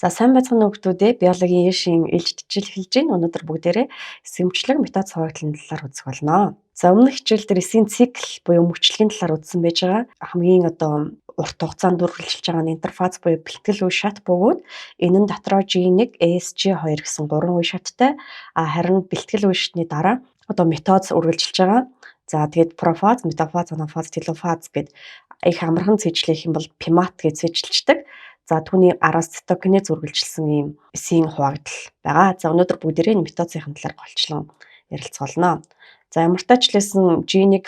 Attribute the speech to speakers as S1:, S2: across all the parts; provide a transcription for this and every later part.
S1: За, сайн байцгаана уу, хүмүүдээ. Биологийн ээшийн ээлжит хичээл эхэлж байна. Өнөөдөр бүгдээрээ эсийн мөчлөг митоз хуваагдлын талаар үзэх болно. За, өмнөх хичээл дээр эсийн цикл буюу мөчлөгийн талаар үзсэн байж байгаа. Хамгийн одоо урт хугацаанд үргэлжилж байгаа нь интерфаз буюу бэлтгэл үе шат бөгөөд энэ нь дотроо G1, SG2 гэсэн гурван үе шаттай. А харин бэлтгэл үе шатны дараа одоо митоз үргэлжилж байгаа. За, тэгээд профаз, метафаз, анафаз, телофаз гэд их амархан цээжлэх юм бол PMAT гэж цээжилчдэг. За, түүний араас цитокинез үргэлжилсэн ийм эсийн хуваагдал байгаа. За, өнөөдөр бүгдээрээ митозын талаар голчлон ярилцгаолно. За, ямар ч тач лээсэн G1,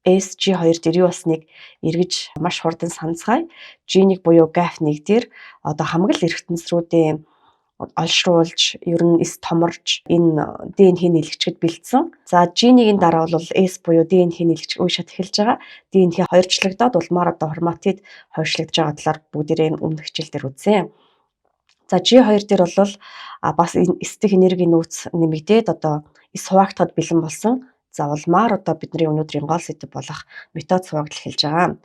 S1: SG2 дээр юу болсныг эргэж маш хурдан санацгаая. G1 буюу GAF1 дээр одоо хамаг л эргэтэн рүүдээ олшруулж, ер нь эс томорж, энэ ДНХ нийлэгчгэд бэлдсэн. За, G1-ийн дараа бол S буюу ДНХ нийлэгч үе шат эхэлж байгаа. ДНХ хоёрчлогдоод улмаар одоо хроматид хоёрчлогдож байгаа талаар бүгдээрээ өмнөх хичээл дээр үзсэн. За, G2 дээр бол бас эс дэх энергийн нөөц нэмэгдээд, одоо эс хуваагдахад бэлэн болсон. За, улмаар одоо бидний өнөөдрийн гол сэдэв болох митоз хуваагдал эхэлж байгаа.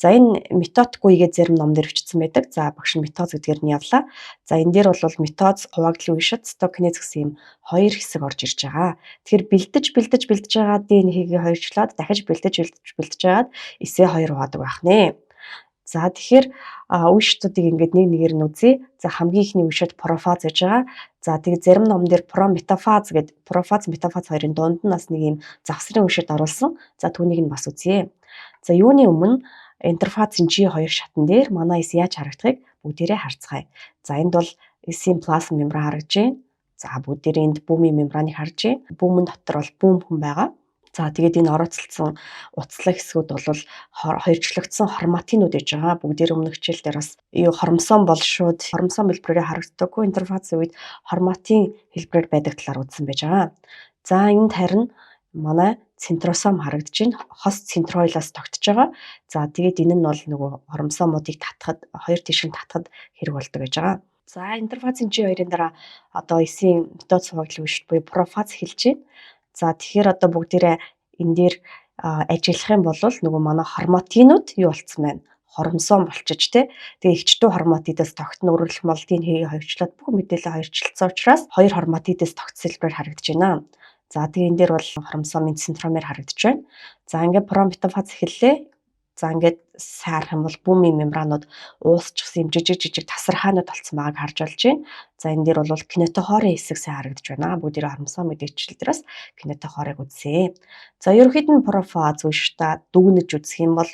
S1: За, энэ митотик үегээ зарим ном дээр бичсэн байдаг. За, багш нь митоз гэдгээр нь явлаа. За, энэ дээр бол митоз хуваагдлын үе шат, цитокинез гэсэн ийм хоёр хэсэг орж ирж байгаа. Тэгэхээр бэлдэж, бэлдэж, бэлдэж байгаа ДНХ-гээ хоёрчлоод, дахиж бэлдэж, бэлдэж, бэлдэж байгаад эсээ хоёр хуваадаг байх нэ. За, тэгэхээр үе шатуудыг ингээд нэг нэгээр нь үзье. За, хамгийн эхний үе шат профаз гэж байгаа. За, тэгээд зарим ном дээр прометафаз гэд профаз, метафаз хоёрын дунд нь бас нэг юм завсрын үе шат оруулсан. За, түүнийг нь бас үзье. За, юуны өмнө интерфазын G2 шатан дээр манай эс яаж харагдахыг бүгдээрээ харцгаая. За, энд бол эсийн плазма мембран харагдаж байна. За, бүгдээрээ энд бүүмийн мембраныг харж байна. Бүүмэн дотор бол бүүм хүн байгаа. За, тэгээд энэ орооцолдсон утаслаг хэсгүүд бол хоёрчлогдсон хроматинууд гэж байгаа. Бүгдээр өмнөх хичээл дээр бас юу хромосом бол шууд хромосом хэлбэрээр харагддаггүй, интерфазын үед хроматин хэлбэрээр байдаг талаар үзсэн байж байгаа. За, энд харин манай центросом харагдаж байна. Хос центроилоос тогтож байгаа. За, тэгээд энэ нь бол нөгөө хромосомуудыг татхад, хоёр тийш нь татхад хэрэг болдог гэж байгаа. За, интерфазын G2-ын дараа одоо эсийн митоз хуваагдлын үе буюу профаз эхэлж байна. За, тэгэхээр одоо бүгдээрээ энэ дээр ажиллах юм бол нөгөө манай хроматинууд юу болцсон байна? Хромосом болчиж, те. Тэгээ эгч дүү хроматидаас тогтно, өөрөлдөх бол ДНХ-гээ хоёрчлоод бүх мэдээлэл хоёрчлцсан учраас хоёр хроматидаас тогтсон хэлбэрээр харагдаж байна. За, тэгээ энэ дээр бол хромосомын центромер харагдаж байна. За, ингээд прометафаз эхэллээ. За, ингээд сайн харах юм бол бүүмийн мембранууд уусчихсан юм жижиг жижиг тасархаанууд болцсон байгааг харж болж байна. За, энэ дээр бол кинетохорын хэсэг сайн харагдаж байна. Бүгдээрээ хромосом гэдэг хичээл дээрээс кинетохорыг үзсэн. За, ерөнхийд нь профаз үе шатаа дүгнэж үзэх юм бол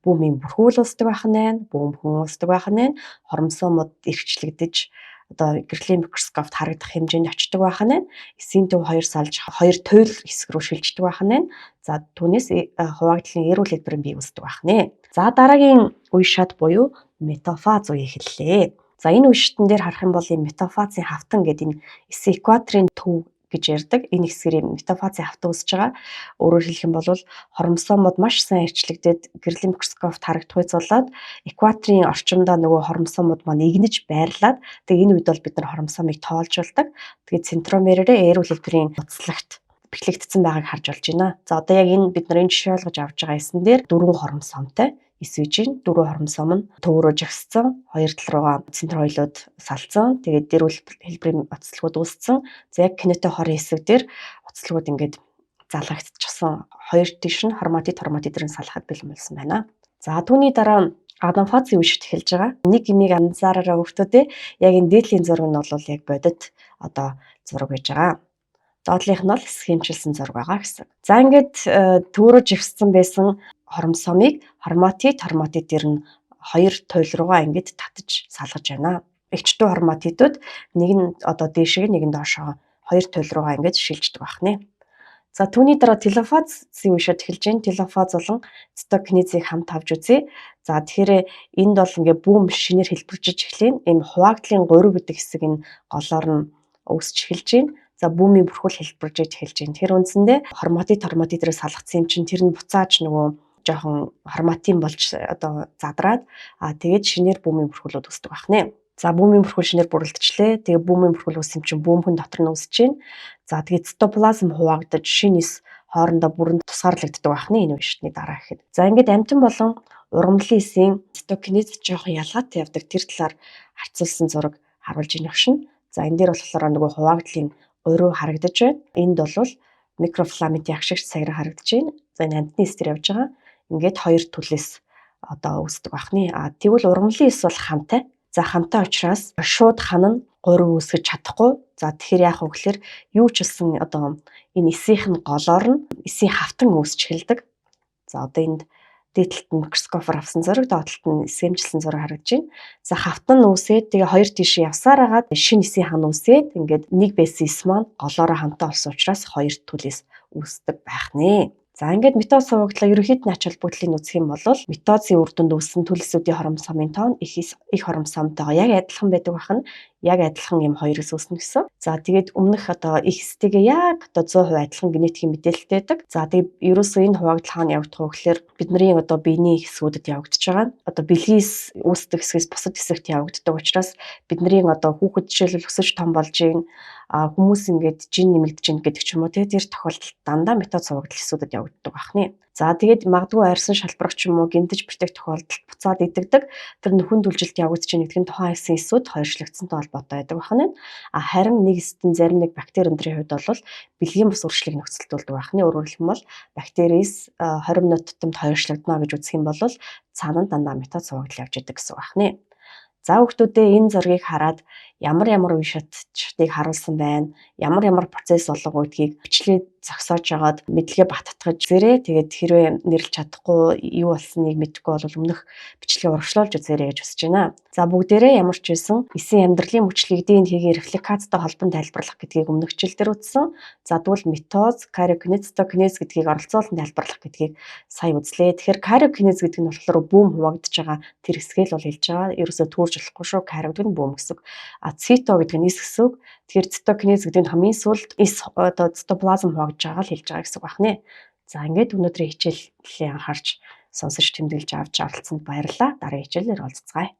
S1: бүүмийн бүрхүүл үүсдэг байх нь, бүүм хүн үүсдэг байх нь, хромосомууд эрхчлэгдэж, одоо гэрлийн микроскопт харагдах хэмжээнд очдог байх нь, эсийн төв хоёр салж, хоёр туйл хэсэг рүү шилждэг байх нь. За, түүнээс хуваагдлын эрүүл хэлбэрийн бий үүсдэг байх нэ. За, дараагийн үе шат буюу метафаз үе эхэллээ. За, энэ үе шатан дээр харах юм бол энэ метафазын хавтан гэдэг энэ эсийн экваторын төв гэж ярьдаг. Энэ хэсгээр метафазын хавтан үүсэж байгаа. Өөрөөр хэлэх юм бол хромосомууд маш сайн эрчлэгдээд, гэрлийн микроскопт харагдах болоод, экваторын орчимдоо нөгөө хромосомууд маань игнэж байрлаад, тэгээ энэ үед бол бид нар хромосомыг тоолж болдог. Тэгээ центромерээрээ эрүүл хэлбэрийн утаслагт бэхлэгдсэн байгааг харж болж байна. За, одоо яг энэ бид нар энэ жишээ ойлгож авч байгаа эсэн дээр дөрвөн хромосомтой эс үйж байна. Дөрвөн хромосом нь төвөрөө жагссан, хоёр тал руугаа центроилууд салцсан. Тэгээд дэрүүл хэлбэрийн утаслагууд үүссэн. За, яг кинетохорын хэсэг дээр утаслагууд ингээд залгагдчихсан. Хоёр тийш нь хроматид хроматид дэрэн салахад бэлэн болсон байна. За, түүний дараа анафазын үе шат эхэлж байгаа. Нэг юмыг анзаараарай, хүмүүдээ. Яг энэ дээдлийн зураг нь бол яг бодит одоо зураг байж байгаа. Доотлих нь бол схемчилсэн зураг байгаа гэсэн. За, ингээд төвөрөө жигссэн байсан хромосомыг хроматид хроматид дээр нь хоёр туйл руугаа ингээд татаж салгаж байна. Эгч дүү хроматидууд нэг нь одоо дээшээ, нэг нь доошоо хоёр туйл руугаа ингээд шилждэг байх нэ. За, түүний дараа телофазын үе шат эхэлж байна. Телофаз болон цитокинезийг хамт авч үзье. За, тэгэхээр энд бол ингээ бүүм шинээр хэлбэржиж эхлэв. Энэ хуваагдлын гурив гэдэг хэсэг энэ голоор нь үүсч эхэлж байна. За, бүүмийн бүрхүүл хэлбэржиж эхэлж байна. Тэр үндсэндээ хроматид хроматид дээрээ салгацсан юм чинь тэр нь буцааж нөгөө жоохон хроматин болж одоо задраад, тэгээд шинээр бүүмийн бүрхүүлүүд үүсдэг байх нэ. За, бүүмийн бүрхүүл шинээр бүрэлдчихлээ. Тэгээ бүүмийн бүрхүүл үүссэн чинь бүүмхэн дотор нь үүсэж байна. За, тэгээд цитоплазм хуваагдаж, шинэ эс хоорондоо бүрэн тусгаарлагддаг байх нэ энэ үе шатны дараа гэхэд. За, ингээд амьтан болон ургамлын эсийн цитокинез жоохон ялгаатай явдаг. Тэр талаар харьцуулсан зураг харуулж ийн өгшин. За, энэ дээр болохоор нөгөө хуваагдлын уруу харагдаж байна. Энд бол микрофиламентийн агшигч цагираг харагдаж байна. За, энэ амьтны эс дээр явж байгаа. Ингээд хоёр төлөөс одоо үүсдэг бахны. А тэгвэл ургамлын эс бол хамтай. За, хамтай учраас шууд хан нь гурав үүсгэж чадахгүй. За, тэгэхээр яах вэ гэхээр юу ч болсон одоо энэ эсийнх нь голоор нь эсийн хавтан үүсч эхэлдэг. За, одоо энд дээд талд нь микроскопоор авсан зураг, доод талд нь схемчилсэн зураг харагдаж байна. За, хавтан нь үүсээд, тэгээ хоёр тийш явсаар хагаад шинэ эсийн хан үүсээд, ингээд нэг байсан эс маань голоороо хамтаа болсон учраас хоёр төлөөс үүсдэг байх нэ. За, ингээд митоз сувагдлаа ерөнхийд нь ач холбогдлыг үзэх юм бол митозын үр дүнд үүссэн төлсүүдийн хоромсомын тоон их их хоромсомтойгоо яг адилхан байдаг бахна. Яг адилхан юм хоёроос үүснэ гэсэн. За, тэгээд өмнөх одоо их эстэйгээ яг одоо 100% адилхан генетикийн мэдээлэлтэй байдаг. За, тэгээд ерөөсөө энэ хуваагдал хаана явагдах вэ гэхээр бидний одоо биений хэсгүүдэд явагдаж байгаа. Одоо бэлгээс үүсдэг хэсгээс бусад хэсэгт явагддаг учраас бидний одоо хүүхэд жишээлбэл өсөж том болж гин хүмүүс ингээд жин нэмэгдэж гин гэдэг ч юм уу, тэр тохиолдолд дандаа метод сувагдал хэсүүдэд явагддаг бахны. За, тэгээд магадгүй арьсан шалбарах ч юм уу, гинтэж бэртэх тохиолдолд буцаад идэгдэг. Тэр нөхөн түлжилт явагдаж гин гэдэг нь тухайн хэсгийн эсүүд хоёршлогдсонтой холбоотой байдаг бахна. А харин нэг эсдэн зарим нэг бактери өндрийн хувьд бол бэлгийн бус үрчлэг нөхцөлдүүлдэг бахны. Өөрөөр хэлэх юм бол бактерис 20 минут тутамд хоёршлогдно гэж үзэх юм бол цаана нь дандаа метод сувагдал явж идэг гэсэн бахны. За, хүүхдүүдээ, энэ зургийг хараад ямар ямар үе шатыг харуулсан байна, ямар ямар процесс болго гэдгийг бичлээ зогсоож жагаад мэдлэгээ баттгаж үзээрэй. Тэгээд хэрвээ нэрлэж чадахгүй, юу болсныг мэдэхгүй бол өмнөх бичлэгээ урагшлуулж үзээрэй гэж хүсэж байна. За, бүгдээрээ ямар ч байсан эсийн амьдралын мөчлөгийг ДНХ-ийн репликацтай холбон тайлбарлах гэдгийг өмнөх хичээл дээр үзсэн. За, тэгвэл митоз, кариокинез, цитокинез гэдгийг оролцоолон тайлбарлах гэдгийг сая үзлээ. Тэгэхээр кариокинез гэдэг нь болохоор бүүм хуваагдж байгаа тэр хэсгийг л бол хэлж байгаа. Ерөөсөө түүрж болохгүй шүү. Карио гэдэг нь бүүм гэсэн үг. А цито гэдэг нь эс гэсэн үг. Тэгэхээр цитокинез гэдэг нь хамгийн сүүлд эс одоо цитоплазм хуваагдж байгаа л хэлж байгаа гэсэн үг байна. За, ингээд өнөөдрийн хичээлээ анхаарч сонсож, тэмдэглэж авч оролцсонд баярлалаа. Дараагийн хичээлээр уулзцгаая.